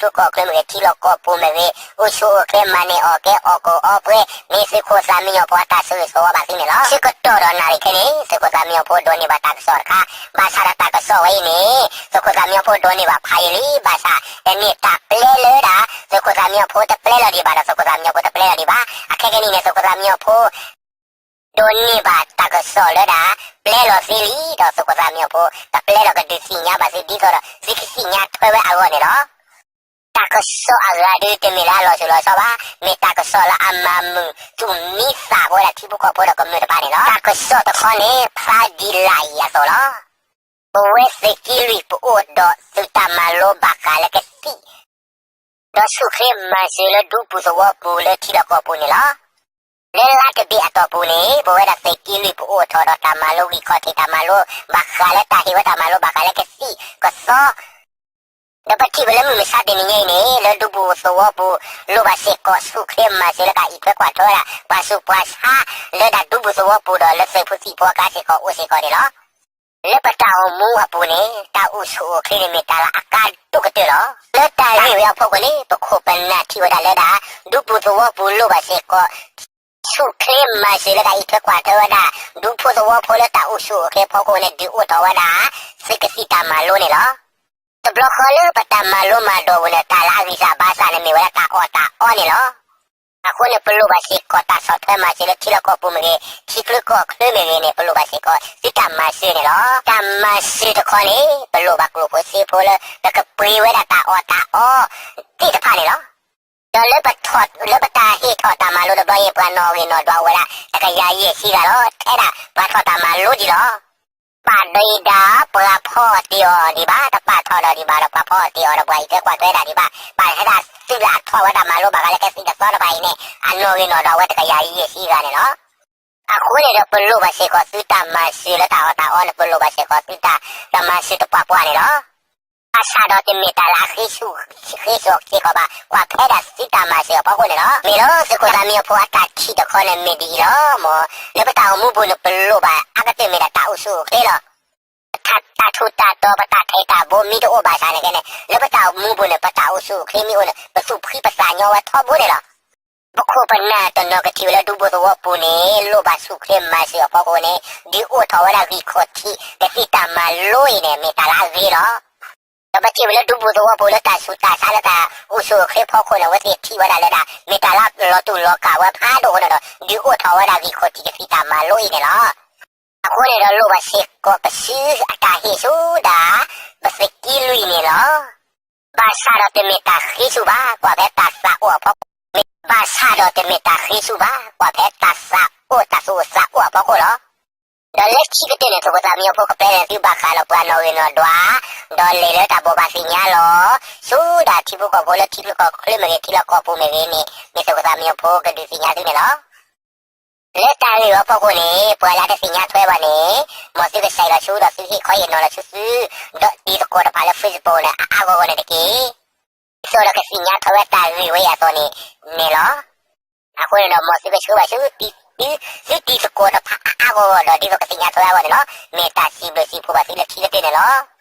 ထံချၢကီၢ်ချၢမ့ၢ်ဂ့ၤ, ထံလီၢ်ကီၢ်ပူၤမ့ၢ်ဂ့ၤ, အိၣ်ဆူၣ်အိၣ်ချ့ မၤန့ၢ်အီၣ်ကဲ အီၣ်ကိၣ်အီပှဲၤ, မ့ၢ်သုးခိၣ်သၣ်မံညီၤဖိအတၢ်ဆိၣ်ဂ့ၤဆိၣ်ဝါဘၣ်သုန့ၣ်လီၤ. ဆၢကတီၢ်ဒီးနၣ်ရံၣ်ခဲအံၤန့ၣ် သုးခိၣ်သၣ်မံညီၤဖိဒိးန့ၢ်ဘၣ်တၢ်ကစီၣ်တခါ, ဘၣ်ဆၣ်ဒီးတၢ်ကစီၣ်ဝဲအံၤန့ၣ် သုးခိၣ်သၣ်မံညီၤဖိဒိးန့ၢ်ဘၣ်ဖးယံာ်လံ, ဘၣ်ဆၣ်တမ့ၢ်တၢ်ပျဲလၢဒၣ် သုးခိၣ်သၣ်မံညီၤဖိတပျဲလီၤဒံးဘၣ်ဒီး သုးခိၣ်သၣ်မံညီၤဖိတပျဲလီၤဒံးဘၣ်. အခဲကနံၣ်န့ၣ် သုးခိၣ်သၣ်မံညီၤဖိ ဒိးန့ၢ်ဘၣ်တၢ်ကစီၣ်လၢဒၣ် ပျဲလီၤသ့လံဒီး သုးခိၣ်သၣ်မံညီၤဖိ တပျဲလီၤကဒုးသ့ၣ်ညါဘၣ်သု ဒ်သိးဒီး သုကသ့ၣ်ညါထွဲဝဲအဂီၢ်န့ၣ်လီၤ. တၢ်ကစီၣ်အဂၤဒုးတမ့ၢ်လၢအလီၤစိၤလီၤဆီဘၣ်, မ့ၢ်တၢ်ကစီၣ်လၢအမၤမုာ်သူၣ်မံသးဝဲဒၣ်ထံဖိကီၢ်ဖိဒီးကမျၢၢ်တဖၣ်န့ၣ်လီၤ. တၢ်ကစီၣ်တခီန့ၣ် ဖျါဒ်လာ်အံၤအသိးလီၤ. ပဝဲသုးက့လွံၢ်ပအိၣ်ဒီးသုးတၢ်မၤလိဘၣ်ဃးလၢကသံၣ် ဒီးဆူၣ်ချ့မၤစၢၤလၢဒူပူၤသဝီပူၤလၢထံလီၢ်ကီၢ်ပူၤန့ၣ်လီၤ. လၢလါတဘ့ၣ်အတီၢ်ပူၤန့ၣ် ပဝဲဒၣ်သုးက့လွံၢ်ပအိၣ်ထီၣ်ဒီးတၢ်မၤလိဂံၢ်ခီၣ်ထံး တၢ်မၤလိဘၣ်ဃးလၢတၢ်ဟ့ၣ်ဝဲတၢ်မၤလိဘၣ်ဃးလၢကသံၣ်ကသီ ဒီးပထံၣ်ဝဲလၢမုၢ်မဆါတနံၤညါအံၤန့ၣ် လၢဒူပူၤသဝီပူၤ လိၣ်ဘၣ်စ့ၢ်ကီးဆူၣ်ချ့မၤစၢၤလၢတၢ်အံးထွဲကွၢ်ထွဲဝဲဒၣ် ပှၤဆူးပှၤဆါ လၢဒၣ်ဒူပူၤသဝီပူၤဒီးလၢသုးဖိသံၣ်ဖိအကျါစ့ၢ်ကီးအိၣ်စ့ၢ်ကီးန့ၣ်လီၤ. လၢပတၢ်အိၣ်မူအပူၤန့ၣ် တၢ်အိၣ်ဆူၣ်အိၣ်ချ့န့ၣ်မ့ၢ်တၢ်လၢအကါဒိၣ်ကတၢၢ်လီၤ. လၢတၢ်ဂ့ၢ်ဝဲအဖီခိၣ်န့ၣ် ပခိၣ်ပနၢ်ထံၣ်ဝဲဒၣ်လၢဒၣ် ဒူပူၤသဝီပူၤလိၣ်ဘၣ်စ့ၢ်ကီး ဆူၣ်ချ့မၤစၢၤလၢတၢ်အံးထွဲကွၢ်ထွဲဝဲဒၣ် ဒူဖိသဝီဖိလၢတၢ်အိၣ်ဆူၣ်အိၣ်ချ့အဖီခိၣ်န့ၣ် ဒုးအိၣ်ထီၣ်ဝဲဒၣ် သုးကသံၣ်တၢ်မၤလိန့ၣ်လီၤ. တဘျီဃီလၢပတၢ်မၤလိမၤဒိးပူၤန့ၣ် တၢ်လၢအဂံၢ်စၢ်ဘါစၢ်န့ၣ်မ့ၢ်ဝဲဒၣ်တၢ်အီၣ်တၢ်အီန့ၣ်လီၤ. အဃိန့ၣ် ပလိၣ်ဘၣ်စ့ၢ်ကီးတၢ်ဆီၣ်ထွဲမၤစၢၤလၢထံလီၢ်ကီၢ်ပူၤမ့ၢ်ဂ့ၤ, ထံချၢကီၢ်ချၢမ့ၢ်ဂ့ၤန့ၣ် ပလိၣ်ဘၣ်စ့ၢ်ကီးသုတၢ်မၤစၢၤန့ၣ်လီၤ. တၢ်မၤစၢၤတခီန့ၣ် ပလိၣ်ဘၣ်ကျိၣ်ဖိစ့ဖိလၢ ပကပှ့ၤဝဲဒၣ်တၢ်အီၣ်တၢ်အီသ့ၣ်တဖၣ်န့ၣ်လီၤ. ဒီးလၢပထီၣ် လၢပတၢ်ဟ့ၣ်ထီၣ်တၢ်မၤလိတဘျီအံၤ ပှၤနီၣ်ဂံၢ်နီၣ်ဒွးအိၣ်ဝဲဒၣ် တကယၤယဲၢ်ဆံဂၤလီၤ. ထဲဒၣ်ပှၤထီၣ်တၢ်မၤလိဒံးလီၤ. ပာ်ဒိၣ်အံၤဒၣ် ပှၤဖီအီၣ်တ့ၢ်အီၤဒံးဘၣ်, တပာ်ထီၣ်ဒီးဒံးဘၣ်ဒီး ပှၤဖီအီၣ်တ့ၢ်အီၤဒီးပှၤအံးထွဲကွၢ်ထွဲဒၣ်ဒံးဘၣ်, ပာ်ထဲဒၣ်သုးလၢအထီၣ်ဝဲဒၣ်မၤလိဘၣ်ဃးလၢကသံၣ်ကသီတဖၣ်အံၤန့ၣ် အနီၣ်ဂံၢ်နီၣ်ဒွးဝဲတကယၤယဲၢ်ဆံဂၤန့ၣ်လီၤ. အဃိန့ၣ်ဒီး ပလိၣ်ဘၣ်စ့ၢ်ကီးသုတၢ်မၤစၢၤလၢတၢ်အီၣ်တၢ်အီန့ၣ် ပလိၣ်ဘၣ်စ့ၢ်ကီးသုတၢ် တၢ်မၤစၢၤတပှၢ်ပှၢ်န့ၣ်လီၤ. ဘၣ်ဆၣ်ဒီးတမ့ၢ်တၢ်လၢအဃ့ဆူၣ် ဃ့ဆူၣ်စ့ၢ်ကီးဘၣ် ကွၢ်ဖဲဒၣ်သုတၢ်မၤစၢၤအဖီခိၣ်န့ၣ်လီၤ. မ့ၢ်လၢသုးခိၣ်သၣ်မံညီၤဖိအတၢ်ထံၣ်တခီန့ၣ်မ့ၢ်ဒ်အံၤလီၤ. မ်လၢပတၢ်အိၣ်မူပူၤန့ၣ် ပလိၣ်ဘၣ်အါကတၢၢ်မ့ၢ်ဒၣ်တၢ်အိၣ်ဆူၣ်အိၣ်ချ့လီၤ. ပတၢ်ထူးတၢ်တီၤ ပတၢ်ခ့တၢ်ဘိမ့ၢ်တအိၣ်ဘၣ်ဆၣ်န့ၣ်ကဲန့ၣ် လၢပတၢ်အိၣ်မူပူၤန့ၣ် ပတၢ်အိၣ်ဆူၣ်အိၣ်ချ့မ့ၢ်အိၣ်န့ၣ် ပသူၣ်ဖှံပသးညီဝဲထီဘိန့ၣ်လီၤ. ပခိၣ်ပနၢ်တနီၤကထံၣ်ဝဲလၢဒူပူၤသဝီပူၤန့ၣ် လိၣ်ဘၣ်ဆူၣ်ချ့မၤစၢၤအဖီခိၣ်န့ၣ် ဒုးအိၣ်ထီၣ်ဝဲဒၣ်ဂံၢ်ခီၣ်ထံး ကသံၣ်တၢ်မၤလိအံၤန့ၣ် မ့ၢ်တၢ်လၢအဂ့ၤလီၤ. ဒီးပထံၣ်ဝဲလၢဒူပူၤသဝီပူၤလၢတၢ်ဆူးတၢ်ဆါလၢတၢ်အိၣ်ဆူၣ်အိၣ်ချ့ဖီခိၣ်န့ၣ် အဝဲသ့ၣ်ထံၣ်ဝဲဒၣ်လၢဒၣ် မ့ၢ်တၢ်လၢလီၤတူၢ်လီၤကာ်ဝဲဖးဒိၣ်အဃိန့ၣ်ဒီး ဒုးအိၣ်ထီၣ်ဝဲဒၣ်ဂံၢ်ခီၣ်ထံးကသံၣ်တၢ်မၤလိအံၤန့ၣ်လီၤ. အဃိန့ၣ်ဒီးလိၣ်ဘၣ်စ့ၢ်ကီးပစုအတၢ်ဟ့ၣ်ဆူဒၣ် ပသုးက့လွံၢ်န့ၣ်လီၤ. ဘၣ်ဆၣ်ဒီးတမ့ၢ်တၢ်ဃ့ဆူၣ်ဘၣ် ကွၢ်ဖဲတၢ်သးအိၣ်အဖီခိၣ်, ဘၣ်ဆၣ်ဒီးတမ့ၢ်တၢ်ဃ့ဆူၣ်ဘၣ် ကွၢ်ဖဲတၢ်သးအိၣ်တၢ်သူၣ်အိၣ်သးအိၣ်အဖီခိၣ်လီၤ. ဒီးလၢခံကတၢၢ်န့ၣ် သုးခိၣ်သၣ်မံညီၤဖိကပျဲန့ၣ်သုဘၣ်ဃးလီၤပှၤနီၣ်ဂံၢ်နီၣ်ဒွး, ဒီးလဲၤလၢတၢ်ဘိးဘၣ်သ့ၣ်ညါလီၤ. ဆူဒၣ်ထံဖိကီၢ်ဖိလၢထံချၢကီၢ်ချၢမ့ၢ်ဂ့ၤ ထံလီၢ်ကီၢ်ပူၤမ့ၢ်ဂ့ၤန့ၣ် မ့ၢ်သုးခိၣ်သၣ်မံညီၤဖိကဒုးသ့ၣ်ညါသုန့ၣ်လီၤ. လၢတၢ်ဂ့ၢ်ဝဲအဖီခိၣ်န့ၣ် ပှၤလၢတသ့ၣ်ညါထွဲဘၣ်န့ၣ် မ်သုကစဲးလီၤဆူဒီးသုဟ့ၣ်ခီဟ့ၣ်နီၤလီၤဆူသု ဒီးတံၤသကိးတဖၣ်လၢ Facebook န့ၣ် အါအါဂီၢ်ဂီၢ်န့ၣ်တက့ၢ်. ဒ်သိးဒီးကသ့ၣ်ညါထွဲဝဲတၢ်ဂ့ၢ်ဝဲအံၤအသိးန့ၣ်န့ၣ်လီၤ. အဃိန့ၣ်ဒီး မ်သုကဆှၢဘၣ်ဆူ သုတံၤသကိးတဖၣ်အါအါဂီၢ်ဂီၢ်ဒီး ဒ်သိးကသ့ၣ်ညါထွဲအဂီၢ်န့ၣ်လီၤ. မ့ၢ်တၢ်စံးဘျုးစံးဖှိၣ်ဘၣ်သုလၢခံကတၢၢ်န့ၣ်လီၤ.